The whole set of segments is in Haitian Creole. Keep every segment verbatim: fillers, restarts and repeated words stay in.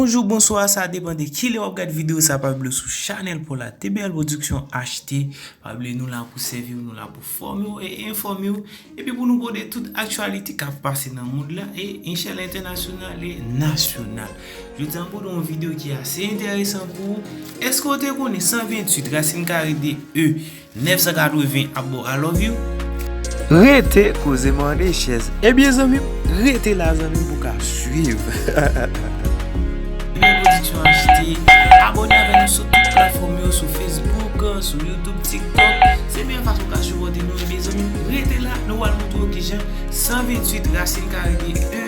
Bonjou, bonswa, sa depann de kilè w ap gad videyo sa, pa bliye sou chanèl pou la T B L Production H T. Pa bliye nou la pou sèvi w, nou la pou fòme w e enfòme w, epi pou nou pote tout aktyalite k ap pase nan mond la e enchèl entènasyonal e nasyonal. Jodi a m pote yon videyo ki ase enteresan pou ou. Èske w te konnen san venntuit rasin kare de E nèf san katreven ap ba w I love you? Rete koze mande chèz. Ebyen zanmi m, rete la zanmi m pou w ka swiv. Ebyen Production H T, abòne avè nou sou tout platfòm yo, sou Facebook, sou YouTube, TikTok. Se meyè fason w ka sipòte nou. Ebyen zanmi m, rete la, nou pral montre w kijan san venntuit rasin kare de E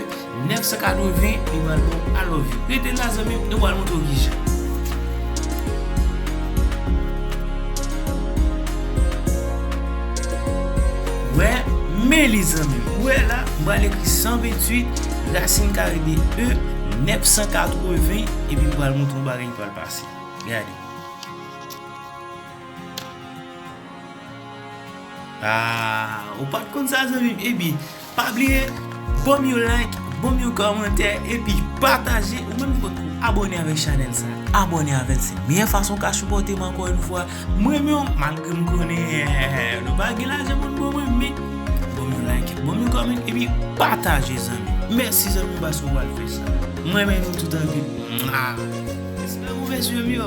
nèf san katreven, li pral ba w I love you. Rete la zanmi m, nou pral montre w kijan. Wè, men li zanmi m. Wè la, m pral ekri san venntuit rasin kare de E nèf san katreven, epi m pral montre w bagay ki pral pase. Gade. Ah, ou pa t konn sa zanmi m? Ebyen, pa bliye, ban m yon like, ban m yon kòmantè, epi pataje, ou menm ki poko abòne avèk chanèl sa, abòne avè l, se meyè fason w ka sipòte m ankò yon fwa. M renmen w, malgre m konnen, eh, nou pa gen lajan pou n ban mwen, men ban m yon like, ban m yon kòmantè, epi pataje zanmi. Mèsi zanmi paske w al fè sa. M renmen nou tout anpil. Mwa. Respè pou mesye m yo.